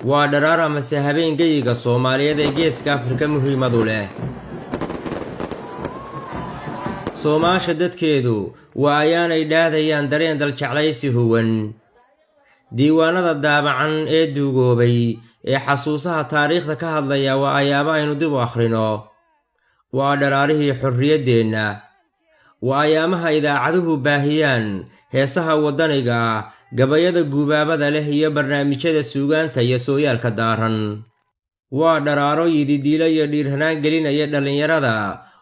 Waa dharaar amase habeen geyiga Soomaaliyeed ee Geeska Afrika muhiimad u leh. Soomaasha dadkeedu waa ayaanay dhaadayaan dareen daljeclaysi huwan. Diiwaanada daabacan ee duugoobay ee xasuusaha taariikhda ka hadlaya waa ayaabo aynu dib u akhrino. Waa dharaarihii xorriyaddeenna. Waa ayaamaha idaacaduhu baahiyaan heesaha waddaniga ah, gabayada guubaabada leh iyo barnaamijyada suugaanta iyo sooyaalka daaran. Waa dharaaro yididiilo iyo dhiirranaan gelinaya dhallinyarada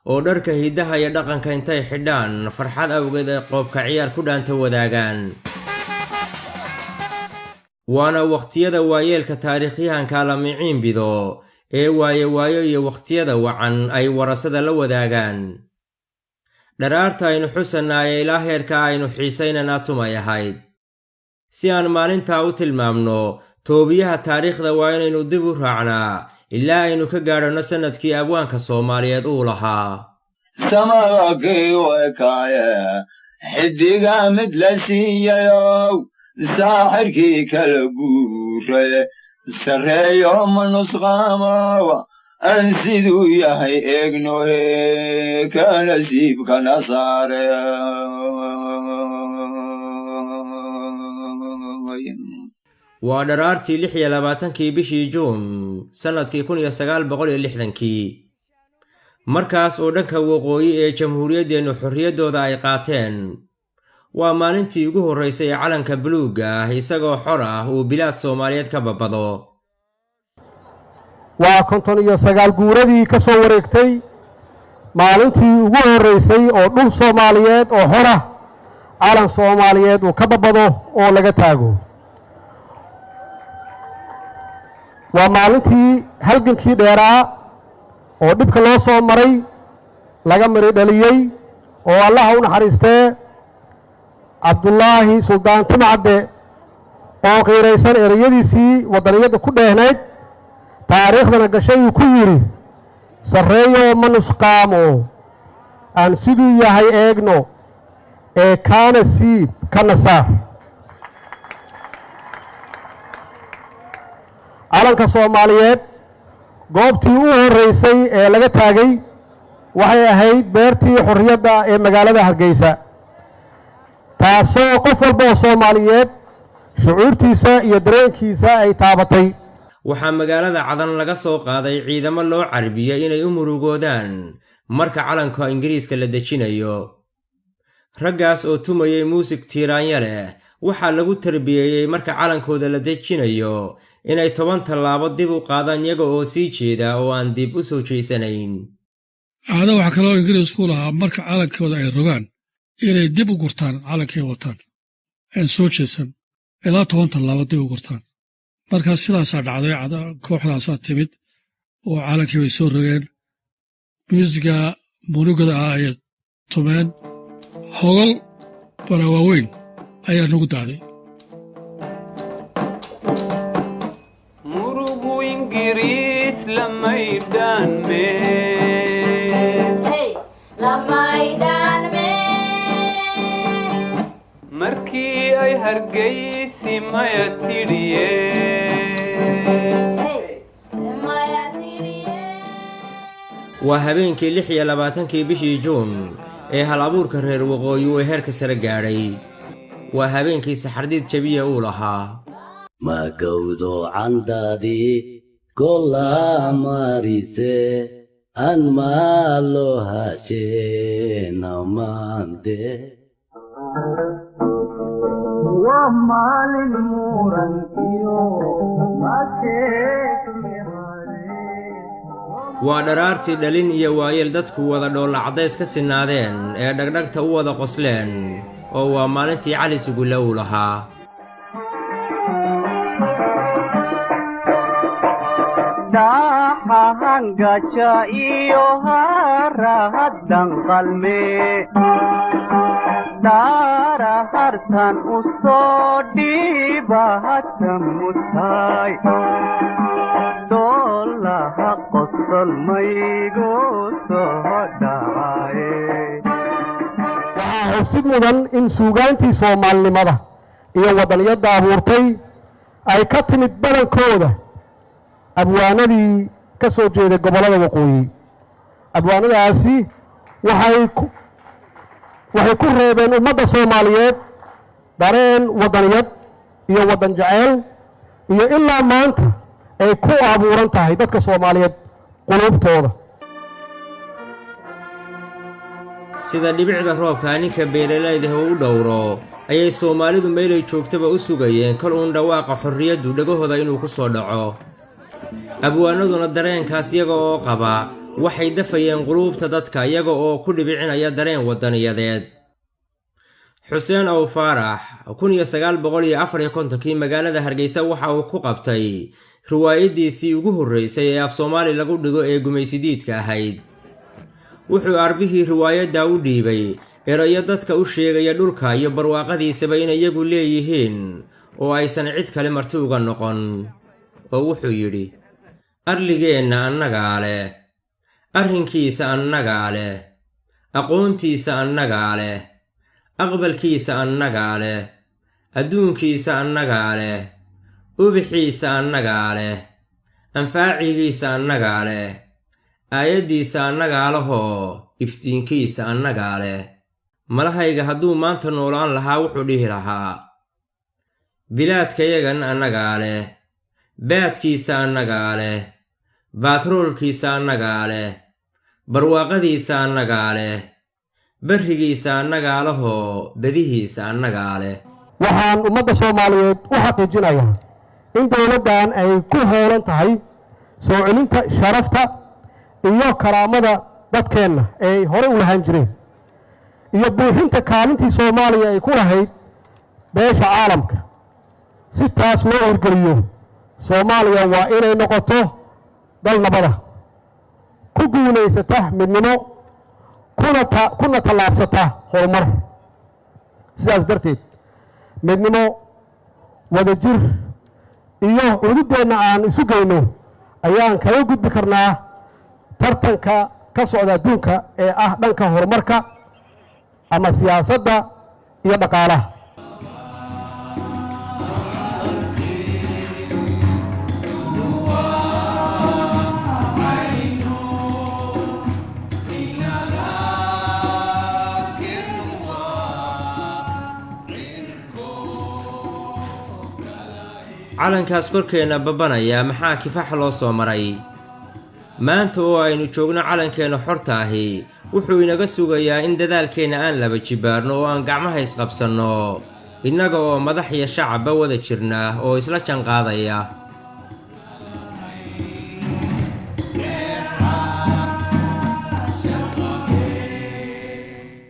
oo dharka hiddaha iyo dhaqanka intay xidhaan farxad awgeed ay qoobka ciyaar ku dhaanta wadaagaan. Waana wakhtiyada waayeelka taariikhyahanka la miciin bido ee waayo waayo iyo wakhtiyada wacan ay warasada la wadaagaan. Dharaarta aynu xusanaaye ilaa heerka aynu xiisaynanaa tumay ahayd. Si aan maalintaa u tilmaamno, toobiyaha taariikhda waa inaynu dib u raacnaa ilaa aynu ka gaadhanno sannadkii abwaanka Soomaaliyeed uu lahaa. Samadakii u ekaaye xiddiga mid la siiyayow, saaxirkii kala guuray, sarreeyo ma nusqaamow, aan siduu yahay eegnohe, ka nasiibkana saare. Waa dharaartii 26-kii bishii Juun sannadkii 1960-kii, markaas oo dhanka waqooyi ee jamhuuriyaddeennu xorriyaddooda ay qaateen. Waa maalintii ugu horraysay ee calanka buluugga ah isagoo xor ah uu bilaad Soomaaliyeed ka babado. Waa 59 guuradii ka soo wareegtay maalintii ugu horraysay oo dhul Soomaaliyeed oo xor ah calan Soomaaliyeed uu ka babado oo laga taago. Waa maalintii halgankii dheeraa oo dhibka loo soo maray laga mari dhaliyey, oo Allaha u naxariistee Cabdullaahi Suldaan Timacadde oo qiiraysan ereyadiisii waddaniyadda ku dheehnayd taariikhdana gashay uu ku yidhi: "Sarreeyoo ma nusqaamo, aan siduu yahay eegno, ee kaana siib kana saar." Calanka Soomaaliyeed goobtii u horraysay ee laga taagay waxay ahayd beertii xorriyadda ee magaalada Hargeysa, taasoo qof walba oo Soomaaliyeed shucuurtiisa iyo dareenkiisa ay taabatay. Waxaa magaalada Cadan laga soo qaaday ciidamo loo carbiyey inay u murugoodaan marka calanka Ingiriiska la dejinayo. Raggaas oo tumayay muusig tiiraanya leh waxaa lagu tarbiyeeyey marka calankooda la dejinayo inay 10 tallaabo dib u qaadaan iyaga oo sii jeeda oo aan dib u soo jeesanayn. Caado waxaa kaloo Ingiriisku lahaa marka calankooda ay rogaan inay dib u gurtaan calankay wataan, aan soo jeesan, ilaa 10 tallaabo dib u gurtaan. Markaa sidaasaa dhacday, kooxdaasaa timid oo calankii bay soo rogeen, muusiga murugada ah ayay tumeen, hogol bara waaweyn ayaa nagu daaday. Murugu Ingiriis lamaydhaanme, markii ay Hargaysi maya tidhiye. Waa habeenkii 26-kii bishii Juun ee hal abuurka reer waqooyi uu heerka sare gaadhay. Waa habeenkii Saxardiid Jabiya uu lahaa: Ma gowdo candadii gola marise an maalo hashena maante. Waa maalin muran iyo. Waa dharaartii dhalin iyo waayeel dadku wada dhoolla caddays ka sinaadeen ee dhagdhagta u wada qosleen, oo waa maalintii Cali Sugulle uu lahaa: Dhaxahangaja iyo harahaddan qalme dhaara hartan u soo dhiibahata mutaay dhoolaha qosol maygu soo dhacaye. Waxaa xusid mudan in suugaantii soomaalinimada iyo waddaniyadda abuurtay ay ka timid badankooda Abwaanadii ka soo jeeday gobollada waqooyi, abwaanadaasi waxay ku reebeen ummadda Soomaaliyeed dareen waddaniyad iyo waddan jeceyl, iyo ilaa maanta ay ku abuuran tahay dadka Soomaaliyeed quluubtooda. Sida dhibicda roobkaa ninka beeralaydah u dhowro ayay Soomaalidu meelay joogtaba u sugayeen kol uun dhawaaqa xorriyaddu dhegahooda inuu ku soo dhaco. Abwaanaduna dareenkaas iyaga oo qaba waxay dafayeen quluubta dadka, iyaga oo ku dhibicinaya dareen waddaniyadeed. Xuseen Ow Faarax 1954-kii magaalada Hargeysa waxa uu ku qabtay riwaayaddiisii ugu horreysay ee af Soomaali lagu dhigo ee gumaysidiidka ahayd. Wuxuu arbihii riwaayadda u dhiibay erayo dadka u sheegaya dhulka iyo barwaaqadiisaba inay iyagu leeyihiin oo aysan cid kale marti uga noqon, oo wuxuu yidhi: "Arligeenna annagaa leh, arrinkiisa annagaa leh, aqoontiisa annagaa leh, aqbalkiisa annagaa leh, adduunkiisa annagaa leh, ubixiisa annagaa leh, anfaacigiisa annagaa leh, aayaddiisa annagaa lahoo iftiinkiisa annagaa leh." Malahayga hadduu maanta noolaan lahaa, wuxuu dhihi lahaa: "Bilaadkayagan annagaa leh, baadkiisa annagaa leh, baatroolkiisa annagaa leh, barwaaqadiisa annagaa leh, berrigiisa annagaa lahoo badihiisa annagaa leh." Waxaan ummadda Soomaaliyeed u xaqiijinayaa in dowladdan ay ku hoolan tahay soo celinta sharafta iyo karaamada dadkeenna ee ay horey u lahaan jireen iyo buuxinta kaalintii Soomaaliya ay ku lahayd beesha caalamka. Si taas loo hirgeliyo, Soomaaliya waa inay noqoto dal nabada ku guulaysata midnimo, kuna tallaabsata horumar. Sidaas darteed, midnimo, wadajir iyo cududdeenna aan isu geyno ayaan kaga gudbi karnaa tartanka ka socda adduunka ee ah dhanka horumarka ama siyaasadda iyo dhaqaalaha. Calankaas korkeenna babbanaya maxaa kifax loo soo maray? Maanta oo aynu joogno, calankeenna xorta ahi wuxuu inaga sugayaa in dadaalkeenna aan laba jibaarno oo aan gacmaha isqabsanno, innaga oo madax iyo shacabba wada jirna oo isla janqaadaya.